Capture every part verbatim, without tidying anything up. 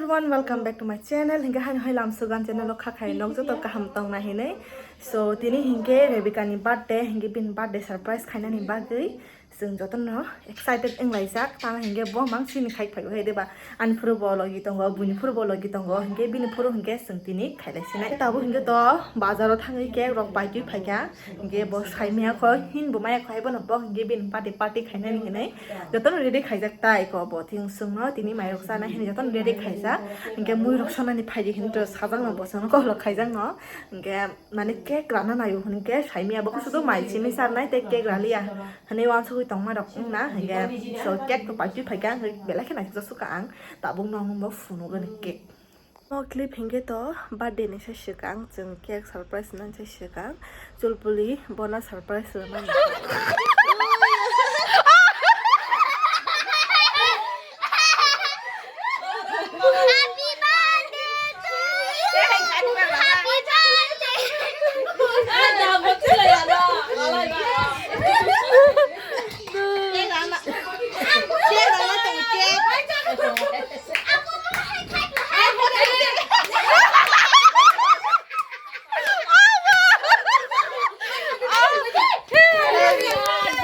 Everyone, welcome back to my channel. Hinkhe haino hai lamsugan channel o kha khai nok joto kaham tongna hinwi. So tini hinkhe Rebecca ni birthday, hinkhe bini birthday surprise khainani bagwi chwng jotono excited wnglaijak. Tamo hinkhe bo mang sini khai phaibo hai deba. Ani phuru bo logi tongo, buini phuru bo logi tongo, hinkhe bini phuru hinkhe chwng tini khailai sinai. Tabuk hinkhe to bazaro thangwi cake rok bai twi phaikha. Hinkhe bo sai maya kho, hin bo maya kho, hai bono bo hinkhe bini birthday party khainani hinwi jotono ready khaijak. Tai ko bo thing sungno tini mairok chana hinwi jotono ready khaijak. Hinkhe mui rok sonani phaidi hinwi to sajak no, bo chwngno kolok khaijak no. Hinkhe mane cake rana naio hinkhe sai maya bo khe sudo mai simi charnai tei cake raliya hinwi uansugwi tongma rok wngna. Hinkhe so cake to pai twi phaikha, hinkhe belai khe naithokjak sukha ang. Tabuk no ang bo phunukgani cake. O clip hinkhe to birthday ni se swkang, chwng cake surprise nani se swkang. Chulpuli bono surprise rwmani. Happy birthday to you.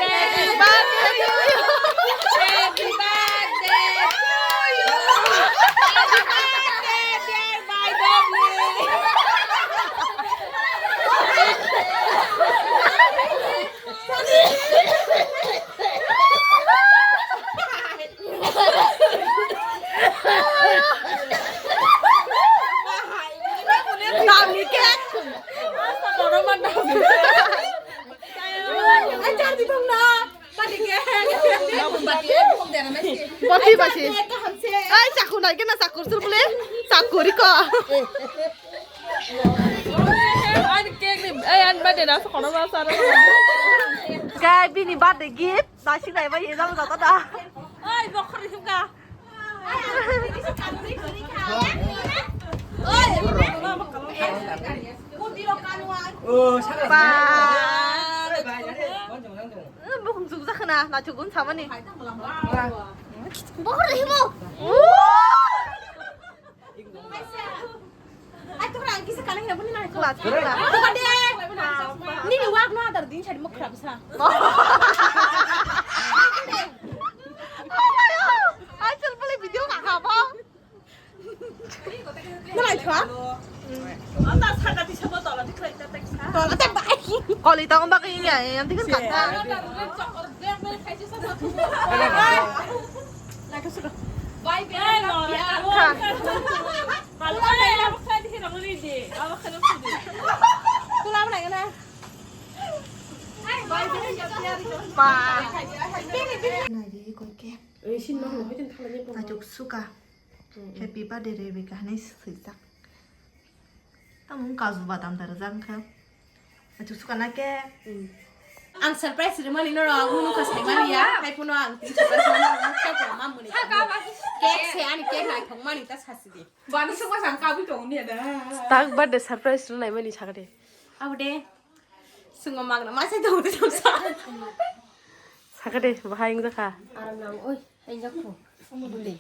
Happy birthday. Tamni cake. Ai, jar di bang na. Tamni cake. Bati basi. Ai, chaku nai kena chakur sur bole. Chakur ko. Ani cake ni, ai, ani birthday na, so kono ma sar. Guy, bini birthday gift. Nasi nai ba ye jang jata da. Oi, bokhor ni sumka. Oi, ba. Eh, bukhung suk jakhna, na chugun samani. Bokhor ni mo. Ai, tora ang kisa kana hina buni nai. Kula, kula. Kula de. Nini wak no adar din sari mukra bisa. Ai, chal pale video ka khabo. Nalai thwa. Anda saka di sabo tola di khlai ta teksa. Tola ta bai. Koli tong ba kaya, yang tikan kata. Anda rin chokor dek nai khaisi sabo tu. Bye, bye. Achuk suka. Happy birthday, Rebecca, hinwi swijak. Tamo kaju badam da rwjak wngkha. Achuk suka na ke. Ang surprise rwmani norok, ang hwnwi kha saimani ya. Hai phano ang tini surprise rwmani norok, ang khe pura mamuni. Cake se ani cake naithok mani ta sasi di. Bani sukma sang kabui tongo ni ada. Tak birthday surprise rwnaimani sakha de. Abo de. Sungo magna ma sai tongo de samsa. Sakha de, bahai wngjakha. Aram nang oi, hai jakho. Bule.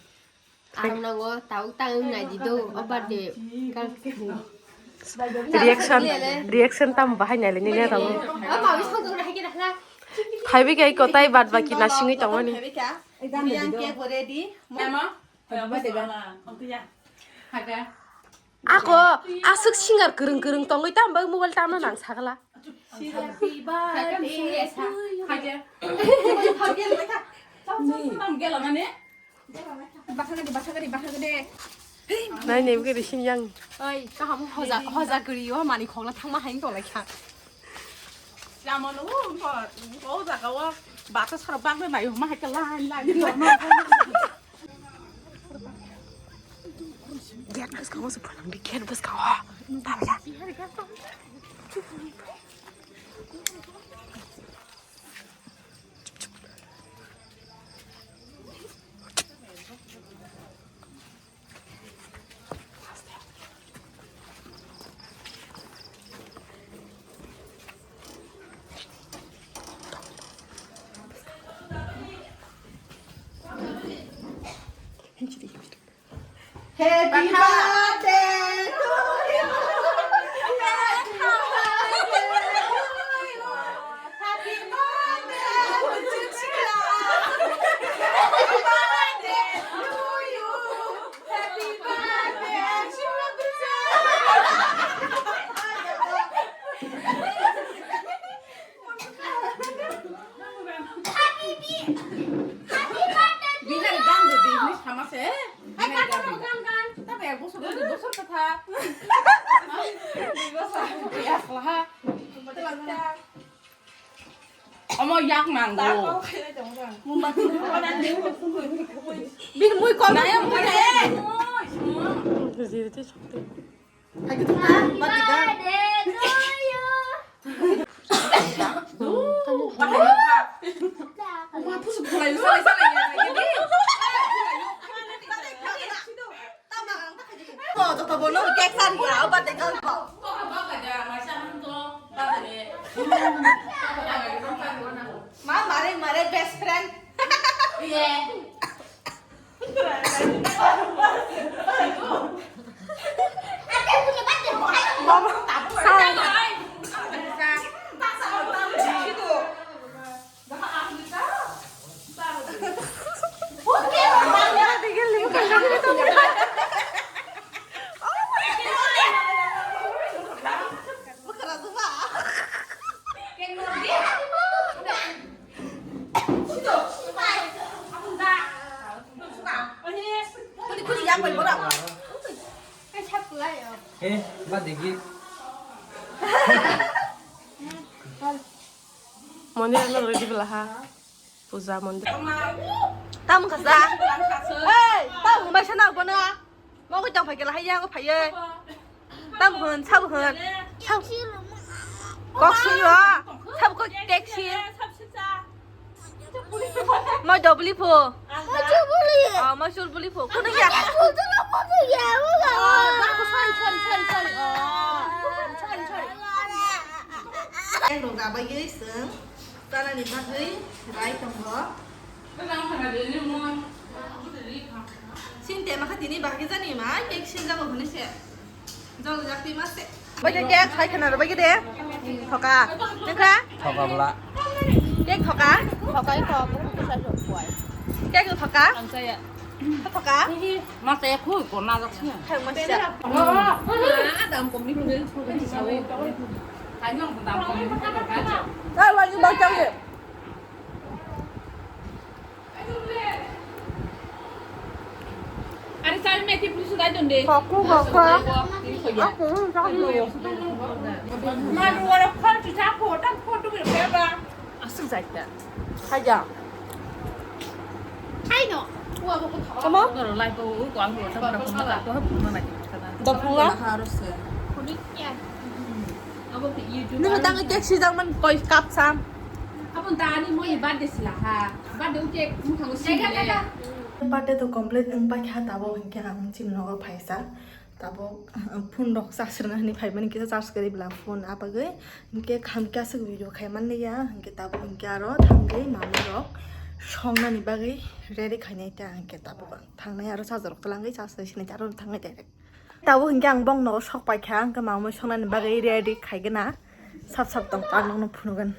Ang nango tau tang nai di do, obar de. Reaction, reaction tam bahai nai le nini tamo. Oba wi song tong hai kira hla. Phaibi kai kotai bad baki nasingwi tongmani. Yang ke bore di. Mama. Ako aswk singer kwrwng kwrwng tongwi tam bai mobile tamno nang sagala. Happy birthday to you. Nai nem gari sing yang. Oi, kaham hoja, hoja gari o mani khogla thangma hain tonglaikha. Lamano, o, o jaga o bata sara bangbe mai ma hai ka line, line. Gate bwskango se phalangdi, gate bwskango. Tabla. Happy birthday to you. Happy birthday to you. Happy birthday to you. Happy birthday to you. Happy bi-, happy birthday to you. Binar gan de, English thamase. Binar gan de. Tabe ek bosor, dui bosor kotha. Dui bosor. Ya, kotha. Omo yak mango. Bin mui kol. Naya mui de. Happy birthday to you. Joto bono cake sari ya, birthday girl ko. Ma, mare, mare best friend. Iya. Eh, ma digi. Mondir ano ready bela ha. Puja mondir. Tam khasa. Hey, tam hwnbai sana bono. Mogwi tong phai kela hai yang phai. Tam hwn, sab hwn. Sab. Kok sing ro. Sab ko cake sing. Moi dobli pho. Moi chubuli. Ah, moi chubuli pho. Kuno ya. Sorry, sorry, sorry, sorry. Oh. Sorry, sorry. Yang dong gabai gei seng. Tanani bagwi rai tongo. Sini tema kha tini bahagi jani ma, cake sinjago hwnwi se. Jol jak twi ma se. Bai de cake khai khana bai de. Thoka. Nengkha? Thoka bla. Cake thoka? Thoka kho, buku sai rok khwai. Cake thoka? Ang saya. Thoka? Ma saya khu ko na jak sini. Khai ma se. Adam komni khu den khu den sawi. Kanyang dam komni khu den ka. Sai wajib bang chang ye. Are sari methi puri sudai donde. Kokku kokka. Aku sari. Manu wala khal tu cha ko tan photo ke ba. Asuk jaita. Haja. Aino. Kamu? Doro lai ko ko ang ko ta ko ko ko ko ko na. Dopula. Harus ya. Kuning ya. Abo ke YouTube. Nung tang cake sijak man koi cup sam. Abo tani moi birthday sila ha. Birthday cake mukhango sila. Birthday to complete wng paikha, tabuk hinkhe ang chini nogo phaisa. Tabuk, uh, phone rok charge rwna hinwi phaimani, kisa charge kwrwi bwla phone, ah bagwi hinkhe kaham khe aswk video khai manliya, hinkhe tabuk hinkhe aro thangwi mamwi rok songnani bagwi ready khainai ta, hinkhe tabuk thangnai aro charge rok twlangwi charge rwsinai ta aro thangnai direct. Tabuk hinkhe ang bongno sok paikha, hinkhe mamwi songnani bagwi ready khaigwna. Sap sap tong, ang nokno phunugwn.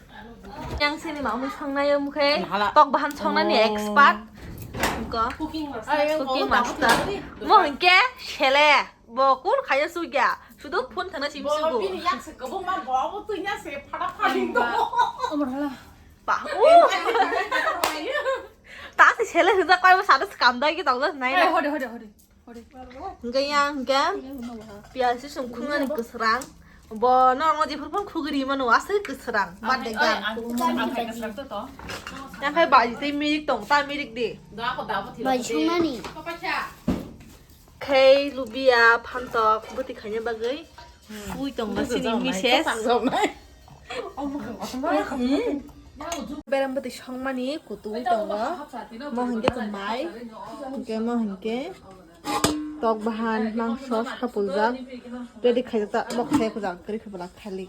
Yang sini mamwi songnai mukhe, tok bahan songnani expert. Ko cooking master. Mo hinkhe sele, bo kun khaya sugya. Sudu phone thangna sim sugu. Bini yak se kobong ma bo bo tu nya se phada phadi to. Omor hala. Ba. Ta si sele hujak kai mo sada skam dai ki tong nai. Hode hode hode. Hingke yang hingke piyaj si song khungnani kwswrang. Bo norok no jephuru phano khugri mano aswk kwswrang. Birthday gan. Yang khai baji tei mirik tong, ta mirik di. Baji songmani. Khei lubia phantok bwtwi khaina bagwi. Ui tongo sini mises. Berem bwtwi songmani kutui tongo. Mo hingke tongnai. Hingke mo hingke. Tok bahan, mangso, sapuljak, ready khaijak ta, bo khe kujak, kari khe bwlak thali.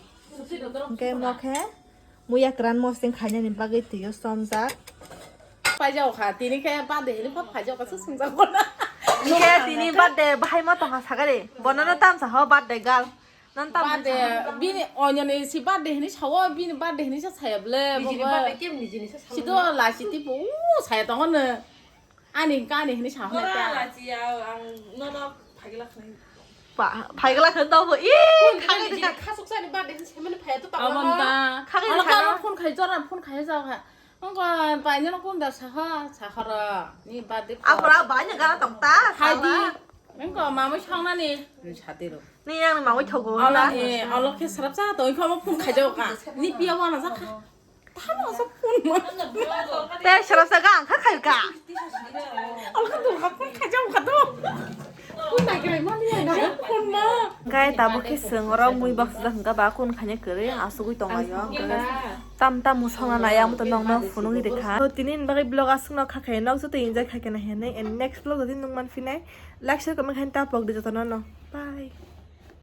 Hingke mo khe, muya kwran mosdeng khainani bagwi twiyo chomjak. Paijao kha, tini khe bade hini pha paijao kha, se swngjak bona. Khe tini birthday bahai mo tongkha sakari. Bono no tamsa ho birthday girl. Non tam birthday bini onyoni si birthday hini sawo bini birthday hini sa saya ble. Nijini bobo. Birthday kem nijini sa sawo. Sido la siti pu saya tongo no. Ani kani hini sa hona ta. Ora la chi ya ang no no phagila khani. Ba phagila khani to bo. I khagai khagai kha. Khasuk sani birthday hini semani phaya to ta. Abon ta. Khagai khagai. Phone khai jora phone khai jao kha. Ang ko painyo no kun da saha sahara ni birthday. Abra bainyo gana tong ta. Hai di. Nang ko mamai sangnani. Ni satiro. Ni yang mamai thogo. Ala ni, ala khe sarap sa to, ikho mo phone khaijao ka. Ni piya wana sa kha. Tamo sa phone ma. Te sarap sa ga ang kha khai ka. Ala kha to ka phone khaijao ka to. Phone na krai ma ni na. Phone ma. Gai tabo khe seng oro mui box da hingka ba kun khanya kwrwi asugwi tong laio. Tam tam musong na naya mo to nong no phunugwi de kha. To tini ni bagwi vlog aswk no kha khe nok joto enjoy kha khe na hene and next vlog jodi nung man phinai. Like, share, comment khaina ta pok di jotono no. Bye.